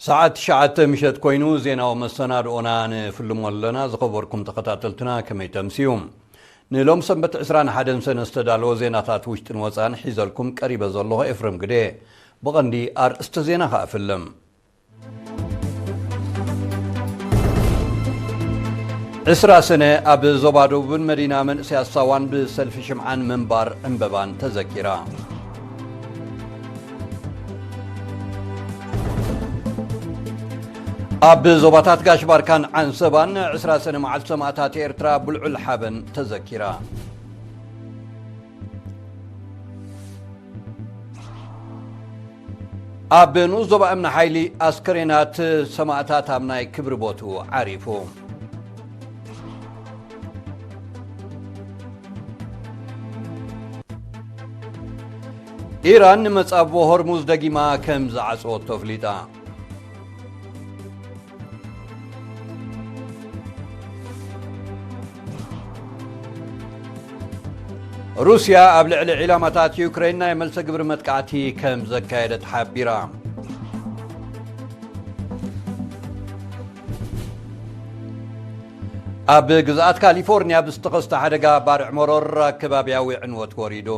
ሰዓት ትሽዓተ ምሸት ኮይኑ ዜናዊ መሰናድኦና ንፍልሞ ኣለና። ዝኸበርኩም ተኸታተልትና ከመይ ተምስዩ? ንሎም ሰንበት ዕስራን ሓደን ሰነ ዝተዳለወ ዜናታት ውሽጥን ወፃን ሒዘልኩም ቀሪበ ዘለኹ ኤፍረም ግደ። ብቐንዲ ኣርእስተ ዜና ከኣ ፍልም። ዕስራ ሰነ ኣብ ዞባ ደቡብን መዲና መንእሰያት ሳዋን ብሰልፊ ሽምዓን ምንባር ዕምበባን ተዘኪራ። ኣብ ዞባታት ጋሽ ባርካን ዓንሰባን ዕስራ ሰነ መዓልቲ ሰማእታት ኤርትራ ብልዑል ሓበን ተዘኪራ። ኣብ ንኡስ ዞባ እምኒ ሓይሊ ኣስከሬናት ሰማእታት ኣብ ናይ ክብሪ ቦትኡ ዓሪፉ። ኢራን ንመጻብቦ ሆርሙዝ ደጊማ ከም ዝዓጸወቶ ኣፍሊጣ። ሩስያ ኣብ ልዕሊ ዒላማታት ዩክሬን ናይ መልሰ ግብሪ መጥቃዕቲ ከም ዘካየደት ሓቢራ። ኣብ ግዝኣት ካሊፎርኒያ ብዝተኸስተ ሓደጋ ባርዕ መሮር ኣከባብያዊ ዕንወት ወሪዱ።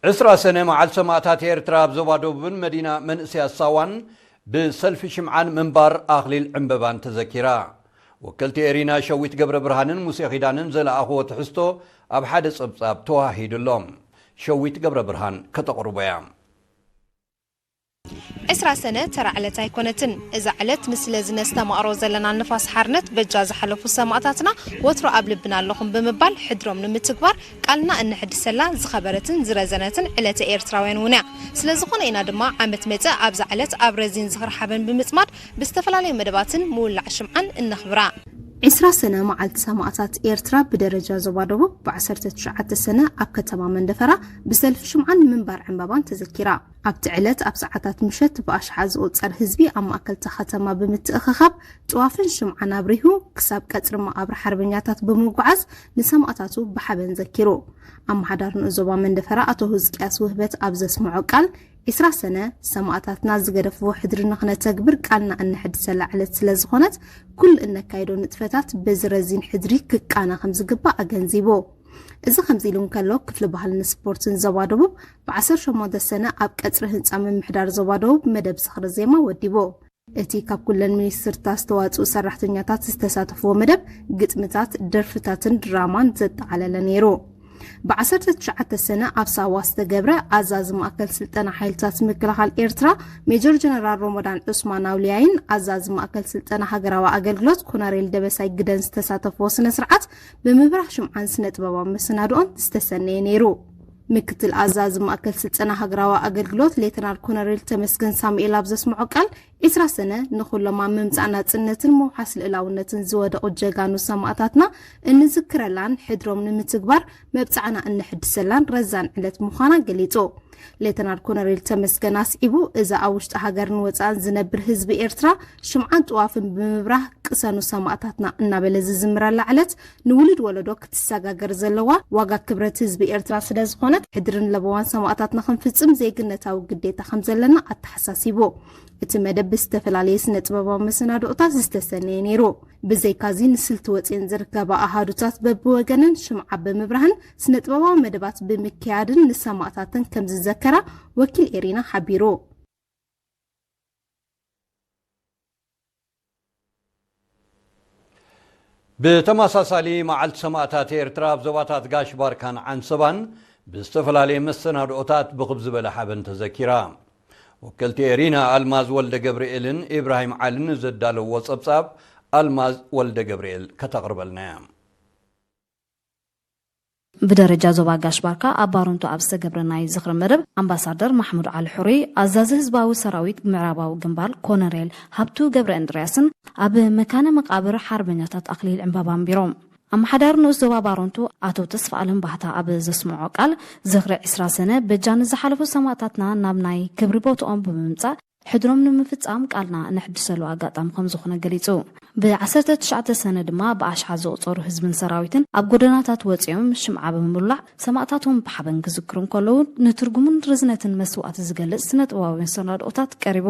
ዕስራ ሰነ መዓልቲ ሰማእታት ኤርትራ ኣብ ዞባ ደቡብን መዲና መንእሰያት ሳዋን ብሰልፊ ሽምዓን ምንባር ኣኽሊል ዕምበባን ተዘኪራ። ወከልቲ ኤሪና ሸዊት ገብረ ብርሃንን ሙሴ ኺዳንን ዘለኣኽዎ ትሕዝቶ ኣብ ሓደ ጸብጻብ ተዋሂዱ ኣሎ። ሸዊት ገብረ ብርሃን ከተቕርቦ እያ። ዕስራ ሰነ ተራ ዕለት ኣይኮነትን። እዛ ዕለት ንስለ ዝነስተማቕሮ ዘለና ንፋስ ሓርነት በጃ ዝሓለፉ ሰማእታትና ወትሩ ኣብ ልብና ኣለኹም ብምባል ሕድሮም ንምትግባር ቃልና እነሐድሰላ ዝኸበረትን ዝረዘነትን ዕለተ ኤርትራውያን እውን እያ። ስለ ዝኾነ ኢና ድማ ዓመት መጸ ኣብዛ ዕለት ኣብ ረዚን ዝኽሪ ሓበን ብምጽማድ ብዝተፈላለዩ መደባትን ምውላዕ ሽምዓን እነኽብራ። ዕስራ ሰነ መዓልቲ ሰማእታት ኤርትራ ብደረጃ ዞባ ደቡብ ብ ዓሰርተ ትሽዓተ ሰነ ኣብ ከተማ መንደፈራ ብሰልፊ ሽምዓን ምንባር ዕምባባን ተዘኪራ። ኣብቲ ዕለት ኣብ ሰዓታት ምሸት ብኣሽሓት ዝቑጸር ህዝቢ ኣብ ማእከል እታ ከተማ ብምትእኽኻብ ጥዋፍን ሽምዓን ኣብሪሁ ክሳብ ቀጽሪ መቓብር ሓርበኛታት ብምጉዓዝ ንሰማእታቱ ብሓበን ዘኪሩ። ኣመሓዳሪ ንኡስ ዞባ መንደፈራ ኣቶ ህዝቅያስ ውህበት ኣብ ዘስምዖ ቃል፣ ዕስራ ሰነ ሰማእታትና ዝገደፍዎ ሕድሪ ንኽነተግብር ቃልና እነሐድሰላ ዕለት ስለ ዝኾነት ኩሉ እነካይዶ ንጥፈታት በዚ ረዚን ሕድሪ ክቃነ ከም ዝግባእ ኣገንዚቡ። እዚ ከምዚ ኢሉ እንከሎ ክፍሊ ባህልን ስፖርትን ዞባ ደቡብ ብ ዓሰርተ ሸሞንተ ሰነ ኣብ ቀጽሪ ህንጻ ምምሕዳር ዞባ ደቡብ መደብ ዝኽሪ ዜማ ወዲቡ። እቲ ካብ ኩለን ሚኒስትርታት ዝተዋጽኡ ሰራሕተኛታት ዝተሳተፍዎ መደብ ግጥምታት፣ ደርፍታትን ድራማን ዘጠቓለለ ነይሩ። ብ ዓሰርተ ትሽዓተ ሰነ ኣብ ሳዋ ዝተገብረ ኣዛዚ ማእከል ስልጠና ሓይልታት ምክልኻል ኤርትራ ሜጀር ጀነራል ሮሞዳን ዑስማን ኣውልያይን ኣዛዚ ማእከል ስልጠና ሃገራዊ ኣገልግሎት ኮነሬል ደበሳይ ግደን ዝተሳተፍዎ ስነ ስርዓት ብምብራህ ሽምዓን ስነ ጥበባዊ መሰናድኦን ዝተሰነየ ነይሩ። ምክትል ኣዛዚ ማእከል ስልጠና ሃገራዊ ኣገልግሎት ሌተናል ኮነሬል ተመስገን ሳሙኤል ኣብ ዘስምዖ ቃል፣ ዕስራ ሰነ ንኹሎም ኣብ ምምጻእ ናጽነትን ምውሓስ ልእላውነትን ዝወደቑ ጀጋኑ ሰማእታትና እንዝክረላን ሕድሮም ንምትግባር መብጽዓና እነሕድሰላን ረዛን ዕለት ምዃና ገሊጹ። ሌተናል ኮነሬል ተመስገን ኣስዒቡ፣ እዛ ኣብ ውሽጢ ሃገርን ወጻእን ዝነብር ህዝቢ ኤርትራ ሽምዓን ጥዋፍን ብምብራህ ቅሰኑ ሰማእታትና እናበለ ዝዝምረላ ዕለት ንውሉድ ወለዶ ክትሰጋገር ዘለዋ ዋጋ ክብረት ህዝቢ ኤርትራ ስለ ዝኾነት ሕድርን ለበዋን ሰማእታትና ክንፍጽም ዜግነታዊ ግዴታ ከም ዘለና ኣተሓሳሲቡ። እቲ መደብ ብዝተፈላለየ ስነ ጥበባዊ መሰናድኦታት ዝተሰነየ ነይሩ። ብዘይካዚ ንስልቲ ወጺኤን ዝርከባ ኣሃዱታት በብወገነን ሽምዓ ብምብራህን ስነ ጥበባዊ መደባት ብምክያድን ንሰማእታተን ከም ዝዘከራ ወኪል ኤሪና ሓቢሩ። ብተመሳሳሊ መዓልቲ ሰማእታት ኤርትራ ኣብ ዞባታት ጋሽ ባርካን ዓንሰባን ብዝተፈላለየ መሰናድኦታት ብኽብ ዝበለ ሓበን ተዘኪራ። ወከልቲ ኤሪና ኣልማዝ ወልደ ገብርኤልን ኢብራሂም ዓልን ዘዳለዎ ጸብጻብ ኣልማዝ ወልደ ገብርኤል ከተቕርበልና እያ። ብደረጃ ዞባ ጋሽ ባርካ ኣብ ባረንቱ ኣብ ዝተገብረ ናይ ዝኽሪ መደብ ኣምባሳደር ማሕሙድ ዓሊ ሕሩይ፣ ኣዛዚ ህዝባዊ ሰራዊት ምዕራባዊ ግንባር ኮነሬል ሃብቱ ገብረ እንድርያስን ኣብ መካነ መቃብር ሓርበኛታት ኣኽሊል ዕምባባ ኣንቢሮም። ኣመሓዳሪ ንኡስ ዞባ ባረንቱ ኣቶ ተስፋኣለም ባህታ ኣብ ዘስምዖ ቃል፣ ዝኽሪ ዕስራ ሰነ በጃ ንዝሓለፉ ሰማእታትና ናብ ናይ ክብሪ ቦትኦም ብምምጻእ ሕድሮም ንምፍጻም ቃልና እነሕድሰሉ ኣጋጣሚ ከም ዝኾነ ገሊጹ። ብ19 ሰነ ድማ ብኣሽሓት ዝቑጸሩ ህዝብን ሰራዊትን ኣብ ጎደናታት ወጺኦም ሽምዓ ብምውላዕ ሰማእታቶም ብሓበን ክዝክሩ እንከለዉ፣ ንትርጉምን ርዝነትን መስዋእቲ ዝገልጽ ስነ ጥበባዊ መሰናድኦታት ቀሪቡ።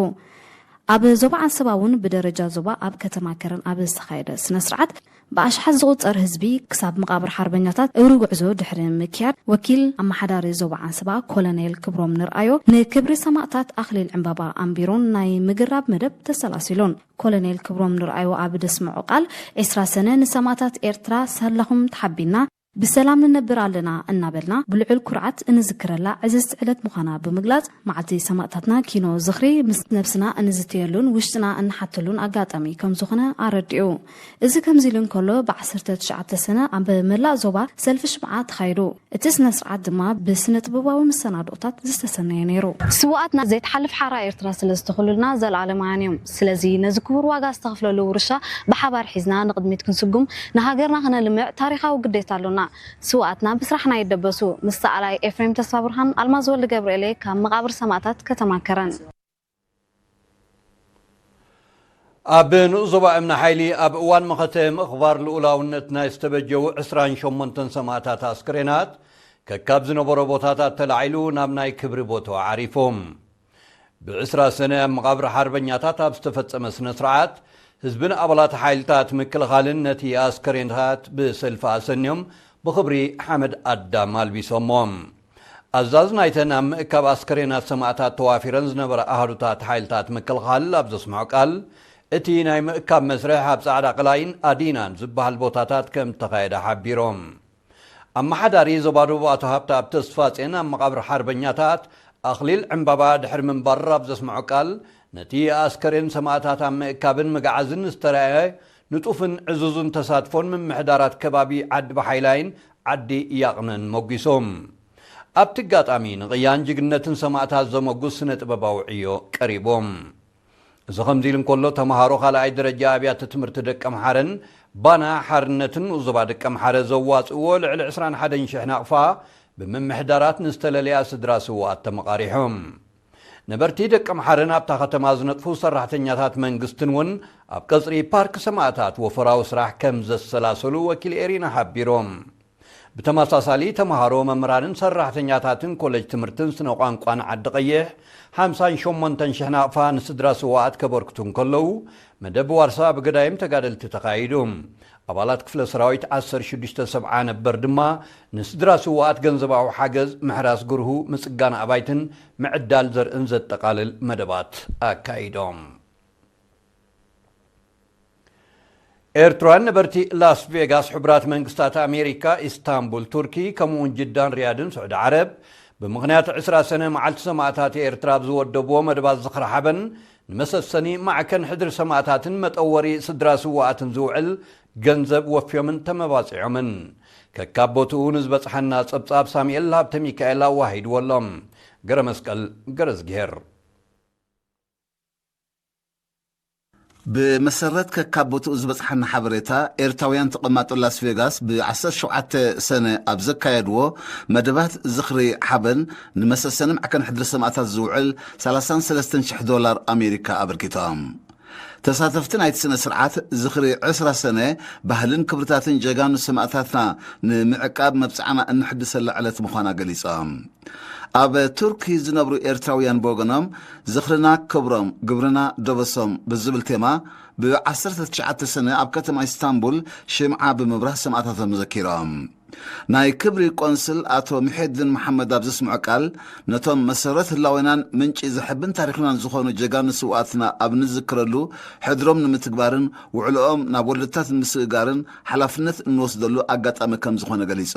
ኣብ ዞባ ዓንሰባ እውን ብደረጃ ዞባ ኣብ ከተማ ከረን ኣብ ዝተኻየደ ስነ ስርዓት ብኣሽሓት ዝቑጸር ህዝቢ ክሳብ መቓብር ሓርበኛታት እግሪ ጉዕዞ ድሕሪ ምክያድ፣ ወኪል ኣመሓዳሪ ዞባ ዓንሰባ ኮሎኔል ክብሮም ንርኣዮ ንክብሪ ሰማእታት ኣኽሊል ዕምባባ ኣንቢሩን ናይ ምግራብ መደብ ተሰላሲሉን። ኮሎኔል ክብሮም ንርኣዮ ኣብ ደስምዖ ቃል፣ 20 ሰነ ንሰማእታት ኤርትራ ሳላኹም ተሓቢና ብሰላም ንነብር ኣለና እናበልና ብልዑል ኩርዓት እንዝክረላ ዕዝዝቲ ዕለት ምዃና ብምግላጽ፣ መዓልቲ ሰማእታትና ኪኖ ዝኽሪ ምስ ነብስና እንዝትየሉን ውሽጥና እንሓተሉን ኣጋጣሚ ከም ዝኾነ ኣረዲኡ። እዚ ከምዚ ኢሉ እንከሎ፣ ብ19 ሰነ ኣብ መላእ ዞባ ሰልፊ ሽምዓ ተኻይዱ። እቲ ስነ ስርዓት ድማ ብስነ ጥበባዊ መሰናድኦታት ዝተሰነየ ነይሩ። ስውኣትና ዘይትሓልፍ ሓራ ኤርትራ ስለ ዝተኽሉልና፣ ዘልኣለማውያን እዮም። ስለዚ ነዚ ክቡር ዋጋ ዝተኸፍለሉ ውርሻ ብሓባር ሒዝና ንቕድሚት ክንስጉም፣ ንሃገርና ክነልምዕ ታሪኻዊ ግዴታ ኣሎና። ስውኣትና ብስራሕና ይደበሱ። ምስ ሰኣላይ ኤፍሬም ተስፋ ብርሃን፣ ኣልማዝ ወልደ ገብርኤል እየ ካብ መቓብር ሰማእታት ከተማ ከረን። ኣብ ንኡስ ዞባ እምኒ ሓይሊ ኣብ እዋን መኸተ ምኽባር ልኡላውነት ናይ ዝተበጀዉ 28 ሰማእታት ኣስክሬናት ከካብ ዝነበሮ ቦታታት ተላዒሉ ናብ ናይ ክብሪ ቦታኡ ዓሪፎም። ብ20 ሰነ ኣብ መቓብር ሓርበኛታት ኣብ ዝተፈጸመ ስነ ስርዓት፣ ህዝብን ኣባላት ሓይልታት ምክልኻልን ነቲ ኣስከሬንታት ብሰልፊ ኣሰንዮም ብኽብሪ ሓመድ ኣዳም ኣልቢሶሞም። ኣዛዝ ናይተን ኣብ ምእካብ ኣስከሬናት ሰማእታት ተዋፊረን ዝነበራ ኣሃዱታት ሓይልታት ምክልኻል ኣብ ዘስምዖ ቃል፣ እቲ ናይ ምእካብ መስርሕ ኣብ ጻዕዳ ቅላይን ኣዲናን ዝበሃል ቦታታት ከም እተኻየደ ሓቢሮም። ኣመሓዳሪ ዞባ ደቡብ ኣቶ ሃብተኣብ ተስፋጼን ኣብ መቓብር ሓርበኛታት ኣኽሊል ዕምባባ ድሕሪ ምንባር ኣብ ዘስምዖ ቃል፣ ነቲ ኣስከሬን ሰማእታት ኣብ ምእካብን ምግዓዝን ዝተራእየ ንጡፍን ዕዙዝን ተሳትፎን ምምሕዳራት ከባቢ ዓዲ ባሓይላይን ዓዲ ያቕነን ሞጒሶም። ኣብቲ ኣጋጣሚ ንቕያን ጅግንነትን ሰማእታት ዘመጉስ ስነ ጥበባዊ ዕዮ ቀሪቦም። እዚ ከምዚ ኢሉ እንከሎ፣ ተምሃሮ ካልኣይ ደረጃ ኣብያተ ትምህርቲ ደቀምሓረን ባና ሓርነትን ንኡስ ዞባ ደቀምሓረ ዘዋጽእዎ ልዕሊ 21,000 ናቕፋ ብምምሕዳራት ንዝተለለያ ስድራ ስውኣት ተመቓሪሖም። ነበርቲ ደቀምሓረን ኣብታ ከተማ ዝነጥፉ ሰራሕተኛታት መንግስትን እውን ኣብ ቀጽሪ ፓርክ ሰማእታት ወፈራዊ ስራሕ ከም ዘሰላሰሉ ወኪል ኤሪና ሓቢሮም። ብተመሳሳሊ፣ ተምሃሮ፣ መምህራንን ሰራሕተኛታትን ኮሌጅ ትምህርትን ስነ ቋንቋን ዓዲ ቀይሕ 58,000 ናቕፋ ንስድራ ስውኣት ከበርክቱ እንከለዉ፣ መደብ ዋርሳ ብገዳይም ተጋደልቲ ተኻይዱ። ኣባላት ክፍለ ሰራዊት 1670 ነበር ድማ ንስድራ ስውኣት ገንዘባዊ ሓገዝ፣ ምሕራስ ግርሁ፣ ምጽጋን ኣባይትን ምዕዳል ዘርእን ዘጠቓልል መደባት ኣካይዶም። ኤርትራውያን ነበርቲ ላስ ቬጋስ፣ ሕቡራት መንግስታት ኣሜሪካ፣ ኢስታንቡል ቱርኪ፣ ከምኡውን ጅዳን ሪያድን ስዑዲ ዓረብ፣ ብምኽንያት 20 ሰነ መዓልቲ ሰማእታት ኤርትራ ኣብ ዝወደብዎ መደባት ዝኽሪ ሓበን፣ ንመሰሰኒ ማዕከን ሕድሪ ሰማእታትን መጠወሪ ስድራ ስውኣትን ዝውዕል ገንዘብ ወፍዮምን ተመባጺዖምን። ከካብ ቦትኡ ንዝበጽሓና ጸብጻብ ሳሙኤል ሃብተ ሚካኤል ኣዋሂድዎ ኣሎ። ገረ መስቀል ገረዝግሄር። ብመሰረት ከካብ ቦትኡ ዝበጽሓና ሓበሬታ፣ ኤርትራውያን ተቐማጦ ላስ ቬጋስ ብ17 ሰነ ኣብ ዘካየድዎ መደባት ዝኽሪ ሓበን፣ ንመሰሰኒ ማዕከን ሕድሪ ሰማእታት ዝውዕል 33,000 ዶላር ኣሜሪካ ኣበርኪቶም። ተሳተፍቲ ናይቲ ስነ ስርዓት ዝኽሪ 20 ሰነ፣ ባህልን ክብርታትን ጀጋኑ ሰማእታትና ንምዕቃብ መብጽዓና እንሕድሰላ ዕለት ምዃና ገሊጾም። ኣብ ቱርኪ ዝነብሩ ኤርትራውያን ብወገኖም፣ ዝኽርና ክብሮም፣ ግብርና ደበሶም ብዝብል ቴማ፣ ብ19 ሰነ ኣብ ከተማ ኢስታንቡል ሽምዓ ብምብራህ ሰማእታቶም ዘኪሮም። ናይ ክብሪ ቆንስል ኣቶ ምሒድን መሓመድ ኣብ ዘስምዖ ቃል፣ ነቶም መሰረት ህላዌናን ምንጪ ዘሕብን ታሪኽናን ዝኾኑ ጀጋኑ ስውኣትና ኣብ ንዝክረሉ፣ ሕድሮም ንምትግባርን ውዕልኦም ናብ ወለዶታት ንምስግጋርን ሓላፍነት እንወስደሉ ኣጋጣሚ ከም ዝኾነ ገሊጹ።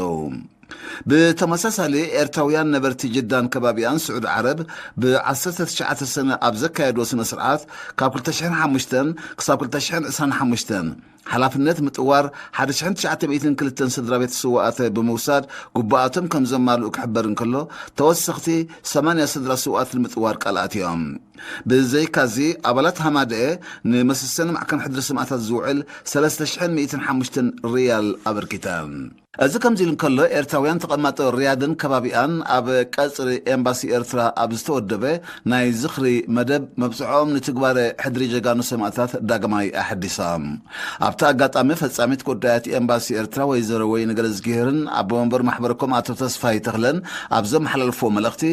ብተመሳሳሊ፣ ኤርትራውያን ነበርቲ ጅዳን ከባቢኣን ስዑዲ ዓረብ ብ19 ሰነ ኣብ ዘካየድዎ ስነ ስርዓት፣ ካብ 2005 ክሳብ 2025 ሓላፍነት ምጥዋር 1,902 ስድራ ቤት ስውኣት ብምውሳድ ግቡኣቶም ከም ዘማልኡ ክሕበር እንከሎ፣ ተወሰኽቲ 80 ስድራ ስውኣት ንምጥዋር ቃል ኣትዮም። ብዘይካዚ፣ ኣባላት ሃማደኤ ንመሰሰኒ ማዕከን ሕድሪ ሰማእታት ዝውዕል 3,105 ሪያል ኣበርኪተን። እዚ ከምዚ ኢሉ እንከሎ፣ ኤርትራውያን ተቐማጦ ሪያድን ከባቢኣን ኣብ ቀጽሪ ኤምባሲ ኤርትራ ኣብ ዝተወደበ ናይ ዝኽሪ መደብ፣ መብጽዖኦም ንትግባረ ሕድሪ ጀጋኑ ሰማእታት ዳግማይ ኣሐዲሶም። ኣብቲ ኣጋጣሚ፣ ፈጻሚት ጉዳያት ኤምባሲ ኤርትራ ወይዘሮ ወይኒ ገለዝጊሄርን ኣቦ መንበር ማሕበረኮም ኣቶ ተስፋይ ተኽለን ኣብ ዘመሓላለፍዎ መልእኽቲ፣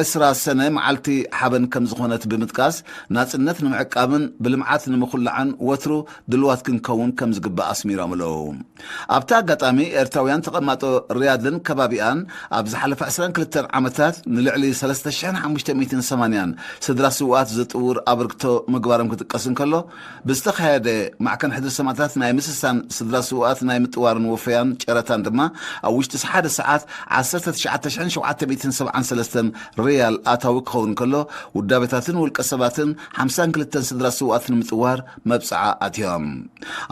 ዕስራ ሰነ መዓልቲ ሓበን ከም ዝኾነት ብምጥቃስ፣ ናጽነት ንምዕቃብን ብልምዓት ንምኹላዕን ወትሩ ድልዋት ክንከውን ከም ዝግባእ ኣስሚሮም ኣለዉ። ኣብቲ ኣጋጣሚ፣ ኤርትራውያን ተቐማጦ ሪያድን ከባቢኣን ኣብ ዝሓለፈ ዕስራን ክልተን ዓመታት ንልዕሊ ሰለስተ ሽሕን ሓሙሽተ ሚእትን ሰማንያን ስድራ ስውኣት ዘጥውር ኣበርክቶ ምግባሮም ክጥቀስ እንከሎ፣ ብዝተኻየደ ማዕከን ሕድሪ ሰማእታት ናይ ምስሳን ስድራ ስውኣት ናይ ምጥዋርን ወፈያን ጨረታን ድማ፣ ኣብ ውሽጢ ሓደ ሰዓት ዓሰርተ ትሽዓተ ሽሕን ሸውዓተ ሚእትን ሰብዓን ሰለስተን ሪያል ኣታዊ ክኸውን ከሎ፣ ውዳቤታትን ውልቀ ሰባትን ሓምሳን ክልተን ስድራ ስውኣት ንምጥዋር መብጽዓ ኣትዮም።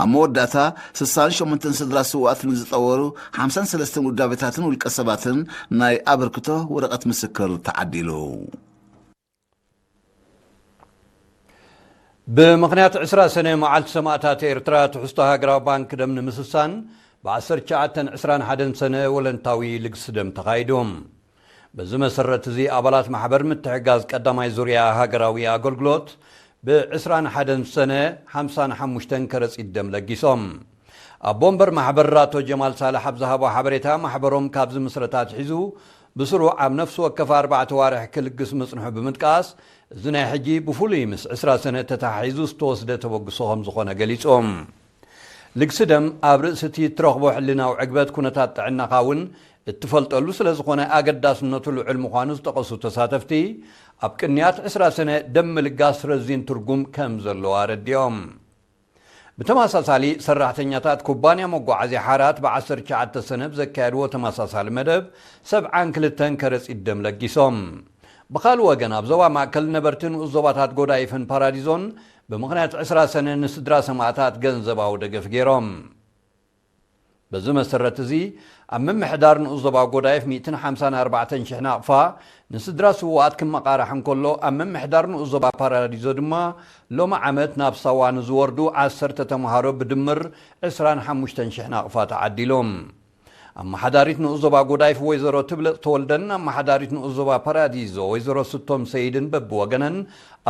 ኣብ መወዳእታ፣ ስሳን ሸሞንተን ስድራ ስውኣት ንዝጠወሩ ሓምሳን ሰለስተን ውዳቤታትን ውልቀ ሰባትን ናይ ኣበርክቶ ወረቐት ምስክር ተዓዲሉ። ብምኽንያት ዕስራ ሰነ መዓልቲ ሰማእታት ኤርትራ፣ ትሕዝቶ ሃገራዊ ባንክ ደም ንምስሳን፣ ብ ዓሰርተ ትሽዓተን ዕስራን ሓደን ሰነ ወለንታዊ ልግሲ ደም ተኻይዱ። በዚ መሰረት እዚ፣ ኣባላት ማሕበር ምትሕጋዝ ቀዳማይ ዙርያ ሃገራዊ ኣገልግሎት፣ ብ ዕስራን ሓደን ሰነ ሓምሳን ሓሙሽተን ከረጺት ደም ለጊሶም። ኣቦ ወንበር ማሕበር ኣቶ ጀማል ሳልሕ ኣብ ዝሃቦ ሓበሬታ፣ ማሕበሮም ካብ ዝምስረት ኣትሒዙ ብስሩዕ ኣብ ነፍሲ ወከፍ ኣርባዕተ ዋርሕ ክልግስ ምጽንሑ ብምጥቃስ፣ እዚ ናይ ሕጂ ብፍሉይ ምስ ዕስራ ሰነ ተተሓሒዙ ዝተወስደ ተበግሶ ከም ዝኾነ ገሊጹ። ልግሲ ደም ኣብ ርእሲ እቲ እትረኽቦ ሕልናዊ ዕግበት፣ ኩነታት ጥዕናኻ እውን እትፈልጠሉ ስለ ዝኾነ፣ ኣገዳስነቱ ልዑል ምዃኑ ዝጠቐሱ ተሳተፍቲ፣ ኣብ ቅንያት ዕስራ ሰነ ደም ምልጋስ ረዚን ትርጉም ከም ዘለዎ ኣረዲኦም። ብተመሳሳሊ፣ ሰራሕተኛታት ኩባንያ መጓዓዝያ ሓራት ብ ዓሰርተ ትሽዓተ ሰነ ብዘካየድዎ ተመሳሳሊ መደብ፣ ሰብዓን ክልተን ከረጺት ደም ለጊሶም። ብኻልእ ወገን፣ ኣብ ዞባ ማእከል ነበርቲ ንኡስ ዞባታት ጎዳይፍን ፓራዲዞን፣ ብምኽንያት ዕስራ ሰነ ንስድራ ሰማእታት ገንዘባዊ ደገፍ ገይሮም። በዚ መሰረት እዚ፣ ኣብ ምምሕዳር ንኡስ ዞባ ጎዳይፍ ሚእትን ሓምሳን ኣርባዕተን ሽሕ ናቕፋ፣ ንስድራ ስዉኣት ክመቓራሕ እንከሎ፣ ኣብ ምምሕዳር ንኡስ ዞባ ፓራዲዞ ድማ፣ ሎሚ ዓመት ናብ ሳዋ ንዝወርዱ ዓሰርተ ተምሃሮ ብድምር ዕስራን ሓሙሽተን ሽሕ ናቕፋ ተዓዲሎም። ኣመሓዳሪት ንኡስ ዞባ ጎዳይፍ ወይዘሮ ትብለጽ ተወልደን ኣመሓዳሪት ንኡስ ዞባ ፓራዲዞ ወይዘሮ ስቶም ሰይድን በብወገነን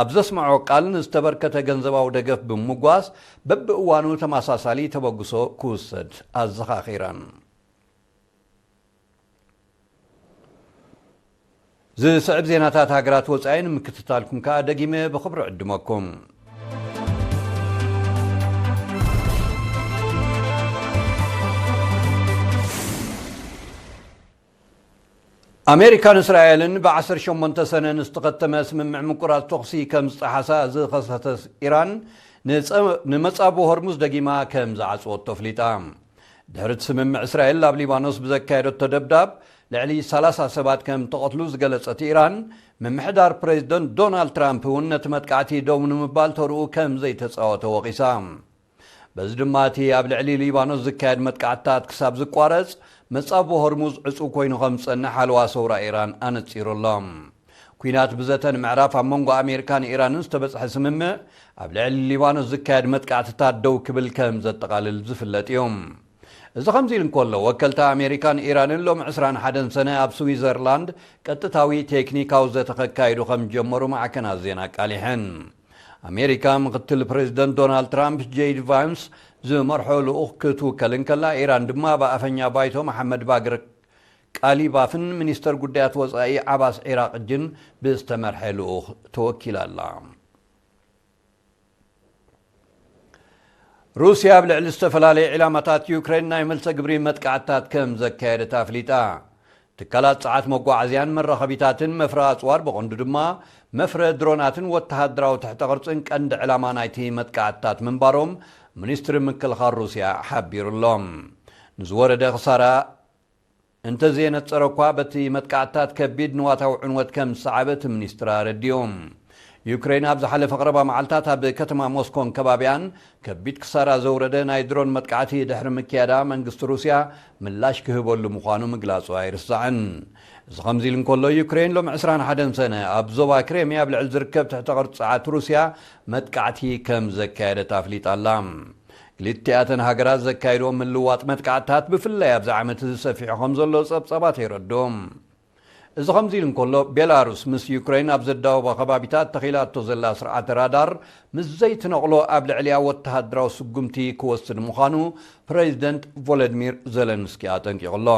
ኣብ ዘስምዖ ቃል፣ ንዝተበርከተ ገንዘባዊ ደገፍ ብምምጓስ፣ በብእዋኑ ተመሳሳሊ ተበግሶ ክውሰድ ኣዘኻኺረን። ዝስዕብ ዜናታት ሃገራት ወጻኢ ንምክትታልኩም ከኣ ደጊመ ብኽብሪ ዕድመኩም። ኣሜሪካን እስራኤልን ብ ዓሰርተ ሸሞንተ ሰነ ንዝተኸተመ ስምምዕ ምቁራጽ ተኹሲ ከም ዝጠሓሳ ዝኸሰሰት ኢራን፣ ንጸ-፣ ንመጻብቦ ሆርሙዝ ደጊማ ከም ዝዓጽወቶ ኣፍሊጣ። ድሕሪ እቲ ስምምዕ፣ እስራኤል ኣብ ሊባኖስ ብዘካየደቶ ደብዳብ ልዕሊ ሰላሳ ሰባት ከም እተቐትሉ ዝገለጸት ኢራን፣ ምምሕዳር ፕሬዚደንት ዶናልድ ትራምፕ እውን ነቲ መጥቃዕቲ ደው ንምባል ተርኡ ከም ዘይተጻወተ ወቒሳ። በዚ ድማ፣ እቲ ኣብ ልዕሊ ሊባኖስ ዝካየድ መጥቃዕትታት ክሳብ ዝቋረጽ፣ መጻብቦ ሆርሙዝ ዕጹው ኮይኑ ከም ዝጸንሕ ሓለዋ ሰውራ ኢራን ኣነጺሩ ኣሎ። ኲናት ብዘተ ንምዕራፍ ኣብ መንጎ ኣሜሪካን ኢራንን ዝተበጽሐ ስምምዕ፣ ኣብ ልዕሊ ሊባኖስ ዝካየድ መጥቃዕትታት ደው ክብል ከም ዘጠቓልል ዝፍለጥ እዩ። እዚ ከምዚ ኢሉ እንከሎ፣ ወከልቲ ኣሜሪካን ኢራንን ሎሚ ዕስራን ሓደን ሰነ ኣብ ስዊዘርላንድ ቀጥታዊ ቴክኒካዊ ዘተ ከካይዱ ከም ዝጀመሩ ማዕከናት ዜና ኣቃሊሐን። ኣሜሪካ፣ ምክትል ፕሬዚደንት ዶናልድ ትራምፕ፣ ጄዲ ቫንስ ዝመርሖ ልኡኽ ክትውከል እንከላ፣ ኢራን ድማ ብኣፈኛ ባይቶ መሓመድ ባግር ቃሊባፍን ሚኒስተር ጉዳያት ወጻኢ ዓባስ ዒራቕጅን ብዝተመርሐ ልኡኽ ተወኪላ ኣላ። ሩስያ ኣብ ልዕሊ ዝተፈላለዩ ዒላማታት ዩክሬን ናይ መልሰ ግብሪ መጥቃዕትታት ከም ዘካየደት ኣፍሊጣ። ትካላት ጸዓት መጓዓዝያን መራኸቢታትን መፍረ ኣጽዋር፣ ብቐንዱ ድማ መፍረ ድሮናትን ወተሃደራዊ ትሕተ ቅርጽን ቀንዲ ዕላማ ናይቲ መጥቃዕትታት ምንባሮም ሚኒስትሪ ምክልኻል ሩስያ ሓቢሩ ኣሎ። ንዝወረደ ክሳራ እንተዘየነጸረ እኳ፣ በቲ መጥቃዕትታት ከቢድ ንዋታዊ ዕንወት ከም ዝሰዓበ እቲ ሚኒስትር ኣረዲኡ። ዩክሬን ኣብ ዝሓለፈ ቀረባ መዓልታት ኣብ ከተማ ሞስኮን ከባቢኣን ከቢድ ክሳራ ዘውረደ ናይ ድሮን መጥቃዕቲ ድሕሪ ምክያዳ፣ መንግስቲ ሩስያ ምላሽ ክህበሉ ምዃኑ ምግላጹ ኣይርሳዕን። እዚ ከምዚ ኢሉ እንከሎ፣ ዩክሬን ሎሚ ዕስራን ሓደን ሰነ ኣብ ዞባ ክሬምያ ኣብ ልዕሊ ዝርከብ ትሕተ ቅርጺ ጸዓት ሩስያ መጥቃዕቲ ከም ዘካየደት ኣፍሊጣ ኣላ። ክልቲኣተን ሃገራት ዘካየድኦ ምልዋጥ መጥቃዕትታት ብፍላይ ኣብዚ ዓመት እዚ ሰፊሑ ከም ዘሎ ጸብጻባት የረድኡ። እዚ ከምዚ ኢሉ እንከሎ፣ ቤላሩስ ምስ ዩክሬን ኣብ ዘዳወባ ከባቢታት ተኺላቶ ዘላ ስርዓተ ራዳር ምስ ዘይትነቕሎ ኣብ ልዕሊኣ ወተሃደራዊ ስጉምቲ ክወስድ ምዃኑ ፕሬዚደንት ቮሎዲሚር ዘለንስኪ ኣጠንቂቑ ኣሎ።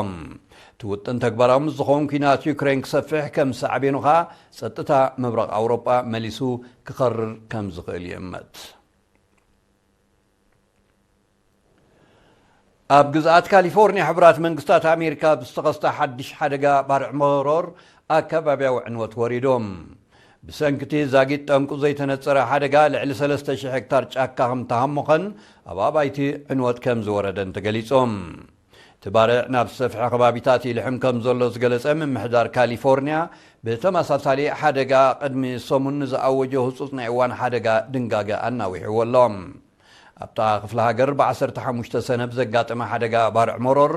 እቲ ውጥን ተግባራዊ ምስ ዝኸውን፣ ኲናት ዩክሬን ክሰፍሕ፣ ከም ሳዕቤኑ ኸኣ ጸጥታ ምብራቕ ኣውሮጳ መሊሱ ክኸርር ከም ዝኽእል ይእመት። ኣብ ግዝኣት ካሊፎርኒያ ሕቡራት መንግስታት ኣሜሪካ ብዝተኸስተ ሓድሽ ሓደጋ ባርዕ መሮር ኣከባብያዊ ዕንወት ወሪዶም። ብሰንኪ እቲ ዛጊት ጠንቁ ዘይተነጸረ ሓደጋ ልዕሊ ሰለስተ ሽሕ ሄክታር ጫካ ከም ተሃሞኸን ኣብ ኣባይቲ ዕንወት ከም ዝወረደን ተገሊጾም። እቲ ባርዕ ናብ ዝሰፍሐ ከባቢታት ይልሕም ከም ዘሎ ዝገለጸ ምምሕዳር ካሊፎርኒያ፣ ብተመሳሳሊ ሓደጋ ቅድሚ ሰሙን ንዝኣወጆ ህጹጽ ናይ እዋን ሓደጋ ድንጋገ ኣናዊሕዎ ኣሎ። ኣብታ ክፍለ ሃገር ብዓሰርተ ሓሙሽተ ሰነ ብዘጋጠመ ሓደጋ ባርዕ መሮር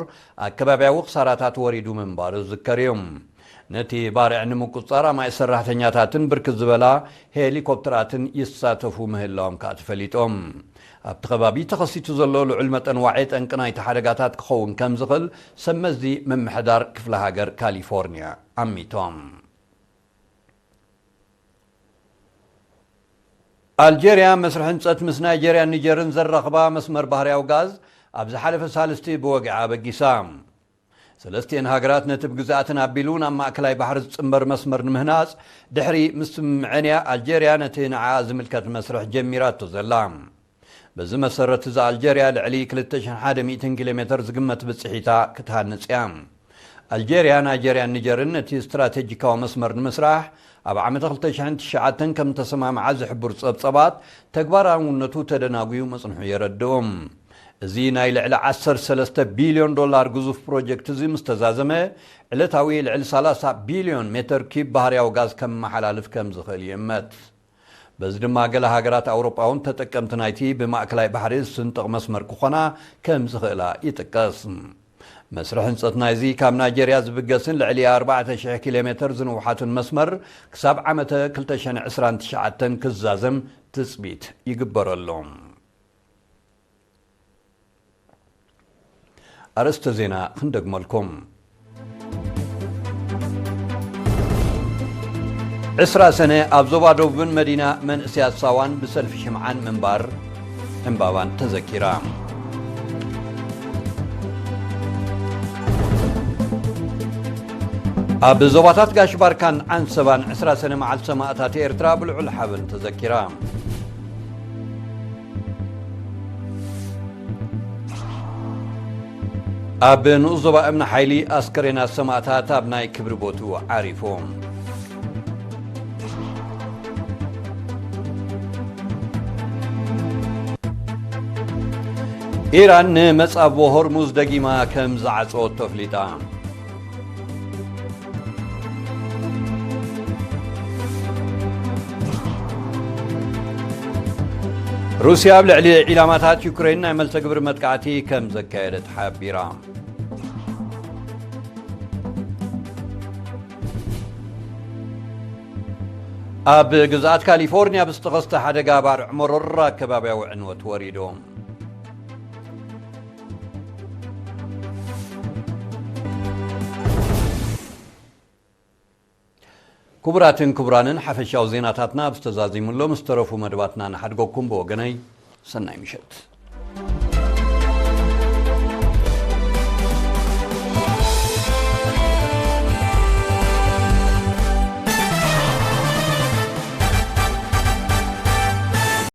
ኣከባብያዊ ክሳራታት ወሪዱ ምንባሩ ዝዝከር እዩ። ነቲ ባርዕ ንምቁጽጻር ኣማኢት ሰራሕተኛታትን ብርክት ዝበላ ሄሊኮፕተራትን ይሳተፉ ምህላዎም ከኣ ተፈሊጦም። ኣብቲ ከባቢ ተኸሲቱ ዘሎ ልዑል መጠን ዋዒ ጠንቂ ናይቲ ሓደጋታት ክኸውን ከም ዝኽእል ሰብ መዚ ምምሕዳር ክፍለ ሃገር ካሊፎርኒያ ኣሚቶም። ኣልጀርያ መስርሕ ህንጸት ምስ ናይጀርያን ኒጀርን ዘራኽባ መስመር ባህርያዊ ጋዝ ኣብ ዝሓለፈ ሳልስቲ ብወግዒ ኣበጊሳ። ሰለስቲኤን ሃገራት ነቲ ብግዝኣተን ኣቢሉ ናብ ማእከላይ ባሕሪ ዝጽንበር መስመር ንምህናጽ ድሕሪ ምስምምዐን እያ ኣልጀርያ ነቲ ንዓኣ ዝምልከት መስርሕ ጀሚራቶ ዘላ። በዚ መሰረት፣ እዛ ኣልጀርያ ልዕሊ ክልተ ሽሕን ሓደ ሚእትን ኪሎ ሜተር ዝግመት ብጽሒታ ክትሃንጽ እያ። ኣልጀርያ፣ ናይጀርያን ኒጀርን ነቲ ስትራቴጂካዊ መስመር ንምስራሕ ኣብ ዓመተ ክልተ ሽሕን ትሽዓተን ከም ተሰማምዓ ዝሕብሩ ጸብጸባት፣ ተግባራውነቱ ተደናጉዩ ምጽንሑ የረድኡ። እዚ ናይ ልዕሊ ዓሰርተ ሰለስተ ቢልዮን ዶላር ግዙፍ ፕሮጀክት እዚ ምስ ተዛዘመ፣ ዕለታዊ ልዕሊ ሰላሳ ቢልዮን ሜተር ኪብ ባህርያዊ ጋዝ ከመሓላልፍ ከም ዝኽእል ይእመት። በዚ ድማ ገለ ሃገራት ኣውሮጳ እውን ተጠቀምቲ ናይቲ ብማእከላይ ባሕሪ ዝስንጥቕ መስመር ክኾና ከም ዝኽእላ ይጥቀስ። መስርሕ ህንጸት ናይዚ ካብ ናይጀርያ ዝብገስን ልዕሊ ኣርባዕተ ሽሕ ኪሎ ሜተር ዝንውሓትን መስመር ክሳብ ዓመተ ክልተ ሽሕን ዕስራን ትሽዓተን ክዛዘም ትጽቢት ይግበረሉ። ኣርእስተ ዜና ክንደግመልኩም። ዕስራ ሰነ ኣብ ዞባ ደቡብን መዲና መንእሰያት ሳዋን ብሰልፊ ሽምዓን ምንባር ዕምባባን ተዘኪራ። ኣብ ዞባታት ጋሽ ባርካን ዓንሰባን ዕስራ ሰነ መዓልቲ ሰማእታት ኤርትራ ብልዑል ሓበን ተዘኪራ። ኣብ ንኡስ ዞባ እምኒ ሓይሊ ኣስከሬናት ሰማእታት ኣብ ናይ ክብሪ ቦትኡ ዓሪፉ። ኢራን ንመጻብቦ ሆርሙዝ ደጊማ ከም ዝዓጸወቶ ኣፍሊጣ። ሩስያ ኣብ ልዕሊ ዒላማታት ዩክሬን ናይ መልሰ ግብሪ መጥቃዕቲ ከም ዘካየደት ሓቢራ። ኣብ ግዝኣት ካሊፎርኒያ ብዝተኸስተ ሓደጋ ባርዕ መሮር ኣከባብያዊ ዕንወት ወሪዱ። ክቡራትን ክቡራንን፣ ሓፈሻዊ ዜናታትና ኣብ ዝተዛዚሙሎም ዝተረፉ መደባትና ንሓድገኩም። ብወገነይ ሰናይ ምሸት።